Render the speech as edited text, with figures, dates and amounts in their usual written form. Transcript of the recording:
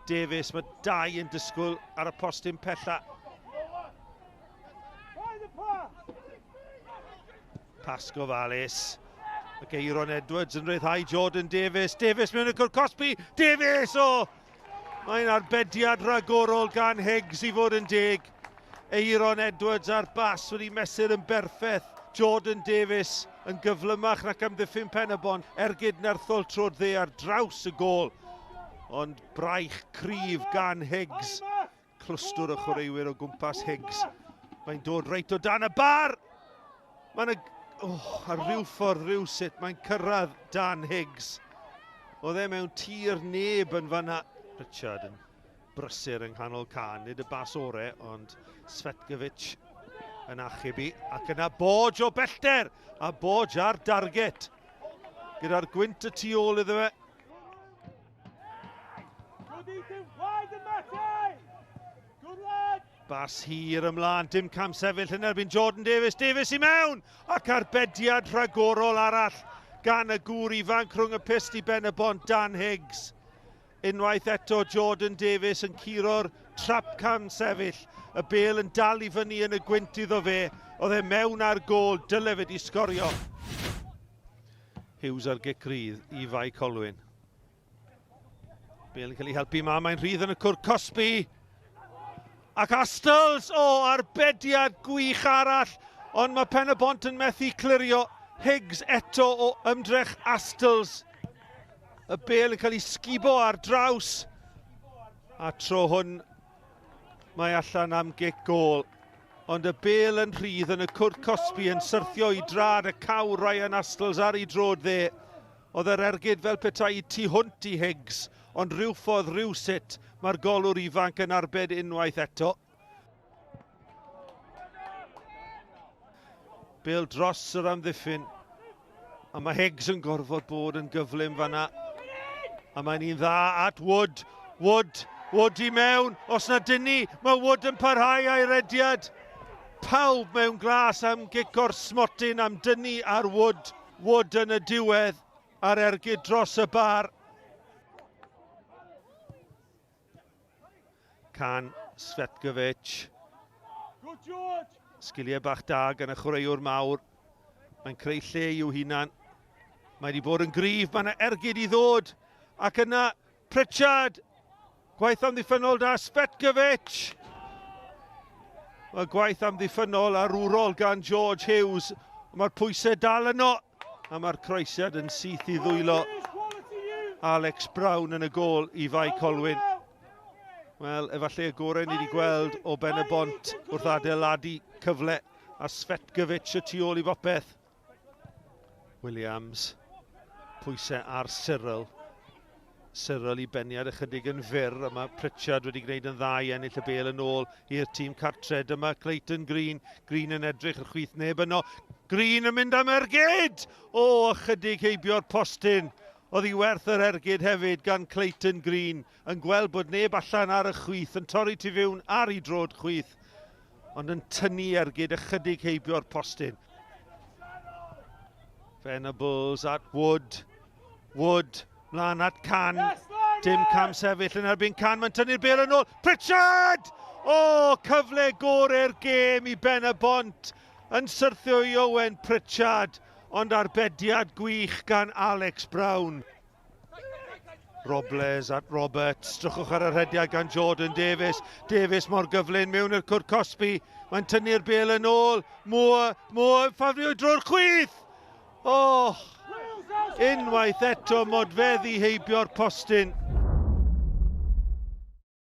Davies, mae dau yn disgwyl ar y postyn pella. Pas gofalus. Ac Eiron Edwards yn rhyddhau Jordan Davies. Davies mewn y cwr cosbi. Davies! O! Mae'n arbediad rhagorol gan Higgs i fod yn deg. Eiron Edwards a'r bas wedi mesur yn berffeth. Jordan Davies yn gyflymach nac amddiffyn Pen-y-bont. Ergyd nerthol trwy'r dde ar draws y gôl. Ond braich cryf gan Higgs. Clwstwr o chwaraewyr o gwmpas Higgs. Mae'n dod reit o dan y bar! Mae'n y... Oh, ar ryw ffordd, rhyw sut, mae'n cyrraedd Dan Higgs. Oedd e mewn tir neb yn fanna. Richard yn brysur yng nghanol can, nid y bas ore, ond Svetkovic yn achub i. Ac yna Borge o bellter, a Borge ar darget. Gyda'r gwynt y tu ôl iddo fe. Bas hir ymlaen, dim cam sefyll yn erbyn Jordan Davies. Davies i mewn! Ac arbediad rhagorol arall gan y gŵr ifanc rhwng y pyst i Ben y Bont, Dan Higgs. Unwaith eto Jordan Davies yn curo'r trap cam sefyll. Y bel yn dal i fyny yn y gwynt iddo fe. Oedd e mewn ar gôl, dyle fe di sgorio. Hughes ar gic rydd i Fae Colwyn. Bale yn cael ei helpu ma, mae'n rhydd yn y cwr cosbi. Ac Astles, o, oh, arbediad gwych arall, ond mae Pen y Bont yn methu clirio. Higgs eto o ymdrech Astles. Y bel yn cael ei sgubo ar draws. A tro hwn mae allan am gic gôl. Ond y bel yn rhydd yn y cwrt cosbi yn syrthio i drad y cawr Ryan Astles ar ei drod dde. Oedd yr ergyd fel petai tu hwnt i Higgs, ond rhywffordd rhywsut mae'r golwr ifanc yn arbed unwaith eto. Bel dros yr amddiffyn. A mae Higgs yn gorfod bod yn gyflym fanna. A mae'n un dda at Wood. Wood, Wood i mewn. Os na dynnu, mae Wood yn parhau a'i rediad. Pawb mewn glas am gic o'r smotyn am dynnu ar Wood. Wood yn y diwedd a'r ergyd dros y bar. Can Svetkovic. Sgiliau bach da gan y chwaraewr mawr. Mae'n creu lle i'w hunan. Mae wedi bod yn gryf, mae yna ergyd i ddod. Ac yna Pritchard! Gwaith amddiffynnol da Svetkovic! Mae gwaith amddiffynnol arwrol gan George Hughes. Mae'r pwysau dal yno. A mae'r croesiad yn syth i ddwylo Alex Brown yn y gôl i Fae Colwyn. Wel, efallai y gorau ni wedi gweld o Ben y Bont wrth adeiladu cyfle a Svetkovic y tu ôl i bopeth. Williams, pwysau ar Cyril. Cyril i beniad ychydig yn fyr, a mae Pritchard wedi gwneud yn dda i ennill y bel yn ôl i'r tîm cartre. Dyma Clayton Green, Green yn edrych yr chwith neb yno. Green yn mynd am ergyd! O, ychydig heibio'r postyn. Oedd hi werth yr ergyd hefyd gan Clayton Green, yn gweld bod neb allan ar y chwith, yn torri tu fewn ar ei drod chwith. ond yn tynnu ergyd ychydig heibio'r postyn. Venables at Wood. Wood, mlaen at Can. Dim cam sefyll yn erbyn Can, mae'n tynnu'r bel yn ôl. Pritchard! O, oh, cyfle gorau'r gêm i Ben y Bont yn syrthio i Owen Pritchard, ond arbediad gwych gan Alex Brown. Robles at Roberts. Drychwch ar y rhediad gan Jordan Davies. Davies mor gyflym mewn i'r cwrt cosbi. Mae'n tynnu'r bel yn ôl. Moore, Moore, ffafrio drwy'r chwith! Oh, unwaith eto modfeddi heibio'r postyn.